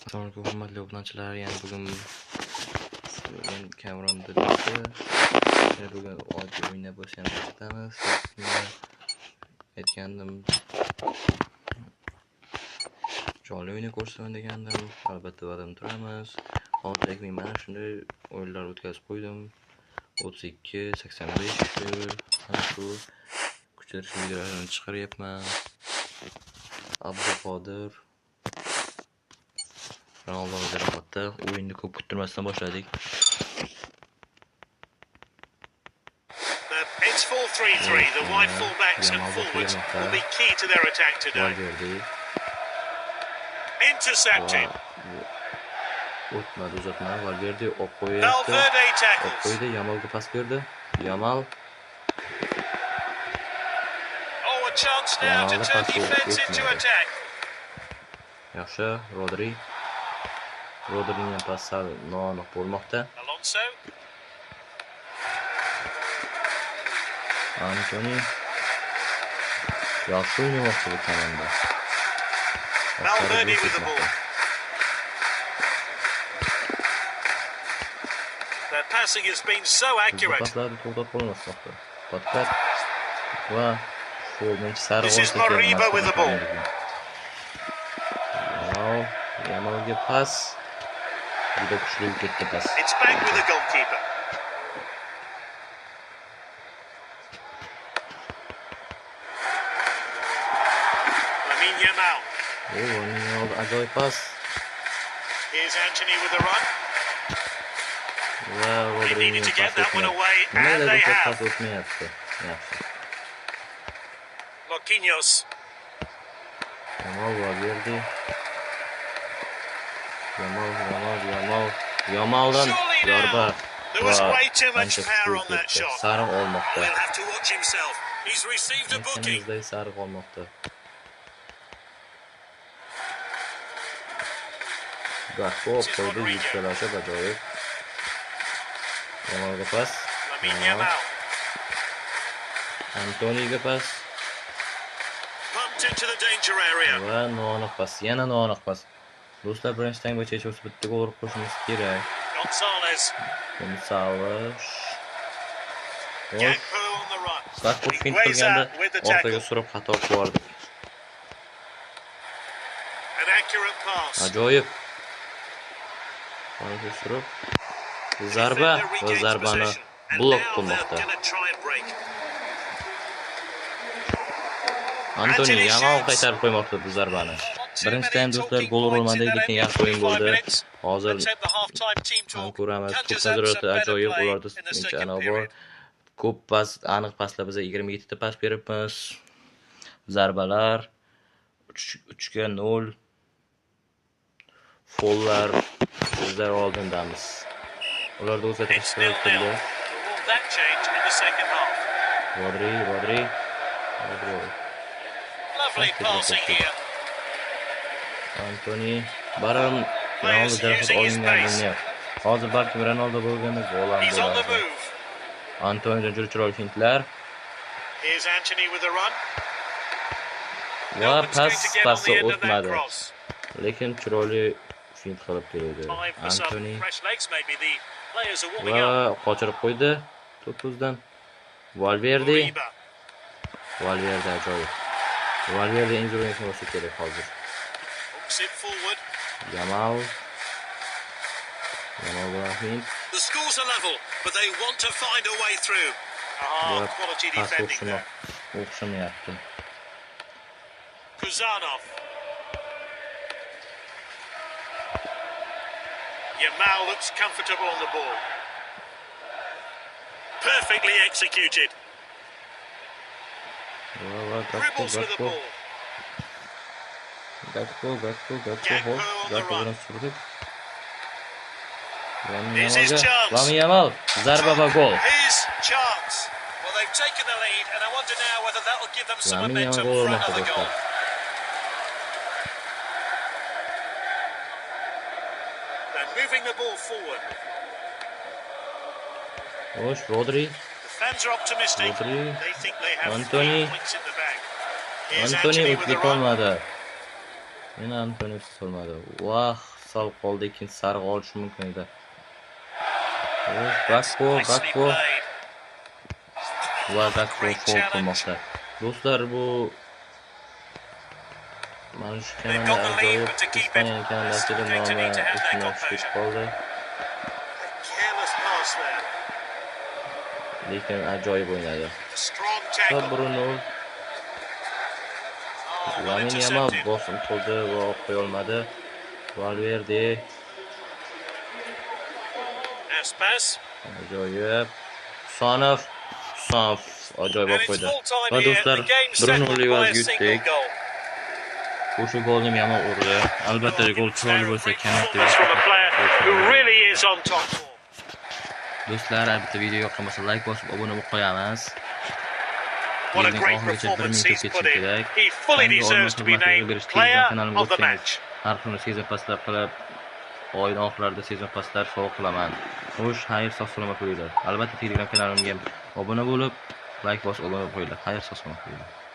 Assalomu alaykum hurmatli obunachilar. Yana bugun men Kamron birlikda yana bugun oddiy o'yinda bo'lsa ham chiqamiz. Aytgandim, jonli o'yinni ko'rsataman degandim. Albatta va'dam turamiz. Hozir men mana shunday o'yinlar o'tkazib qo'ydim. 32, 85 mana shu kuchtirish videolarini chiqaryapman. Abduqodir Ronaldo jarohatda. O'yinni ko'p kuttirmasdan boshladik. It's 4-3-3. The wide fullbacks and forwards will be key to their attack today. Intercepted. O'tmadi, uzatmadi. Valverde o'q qo'yapti. O'q qo'ydi, Yamalga pas berdi. Yamal. Oh, a chance now to turn defense into attack. Yaxshi, Rodri. Rodrining pasi sal noaniq bo'lmoqda. Alonso. Antoni yaxshi o'ynamoqda bu tomonda. Valverde with the ball. Their passing has been so accurate. Paslarni to'xtatib bo'lmasmoqda. Podkat va futbolchi sariq. This is Moriba with the ball. Yamalga pas. Juda kuchli ketdi pas. It's back with the goalkeeper. Lamine Yamal. Oh, ajoyib pas. Here's Antony with the run. Va They needed to get that one away, and they have. Pas o'tmayapti. Yaxshi. Marquinhos. Yamal Valverde. Yamal, Yamal, Yamaldan zarba va ancha kuchli ketdi. Sariq olmoqda. Aytganimizdek sariq olmoqda. Gakpo qo'ydi, yutkalashib ajoyib. Yamalga pas. Antoniga pas. Va noaniq pas, yana noaniq pas. Do'stlar, birinchi taym bo'yicha hech bo'lmasa bitta gol urib qo'yishimiz kerak. Gonzalez. Gonzalez. Gakpo fint qilganda orqaga surib xato qilib. Ajoyib. Orqaga surib zarba va zarbani blok qilmoqda. Antoni Yamal qaytarib qo'ymoqda bu zarbani. Birinchi taym do'stlar gol urolmadi, lekin yaxshi o'yin bo'ldi. Hozir ham ko'ramiz. To'p nazorati ajoyib, ularda necha aniq bor. Ko'p pas, aniq paslar biz 27 ta pas beribmiz. Zarbalar 3-0. Follar bizlar oldindamiz. Ularda o'zgartirish kiritildi. Rodri, Rodri. Rodri. Antoni barim Ronaldo jarohat olingan bilmayapti. Hozir balkim Ronaldo bo'lganda gol ham bo'lardi. Antonidan juda chiroyli fintlar. Va pas pasi o'tmadi. Lekin chiroyli fint qilib keldi. Antoni va qochirib qo'ydi to'p o'zidan. Valverde. Valverde ajoyib. Valverde eng zo'r o'yinchi bo'lsa kerak hozir. Yamal. Yamal bilan fint. The scores are level, but they want to find a way through. Quality defending there. O'xshamayapti. Kuzanov. Yamal looks comfortable on the ball. Perfectly executed. Dribbles with the ball. Gakpo, Gakpo, Gakpo, Gakpo bilan surdik. Lamine Yamal, zarba va gol. Lamine Yamal gol urmoqda do'stlar. Xo'sh, Rodri. Rodri. Antoni. Antoni o'tib olmadi. Yana Antoni o'tib olmadi. Vah, sal qoldi, ikkinchi sariq olishi mumkin edi. Gakpo, Gakpo va Gakpo fol qilmoqda. Do'stlar, bu mana shu komanda ajoyib Ispaniya komandasida nomi esimdan tushib qoldi. Lekin ajoyib o'ynadi. Va 1-0. Lamine Yamal bosim qildi va qo'ya olmadi. Valverde. Ajoyib. Sonov, Sonov ajoyib qo'ydi. Va do'stlar, 1-0 evaziga yutdik. O'sha golni Yamal urdi. Albatta gol chiroyli bo'lsa, kommentda. Do'stlar, albatta video yoqqan bo'lsa like bosib obuna bo'lib qo'yamiz. What a great performance he's put in. He fully deserves to be named player of the match. Har kuni sezon paslar qilib, oyning oxirlarida sezon paslar sovg'a qilaman. Xo'sh, xayr, sog' salomat bo'linglar. Albatta Telegram kanalimga obuna bo'lib, like bosib obuna bo'linglar. Xayr, sog' salomat bo'linglar.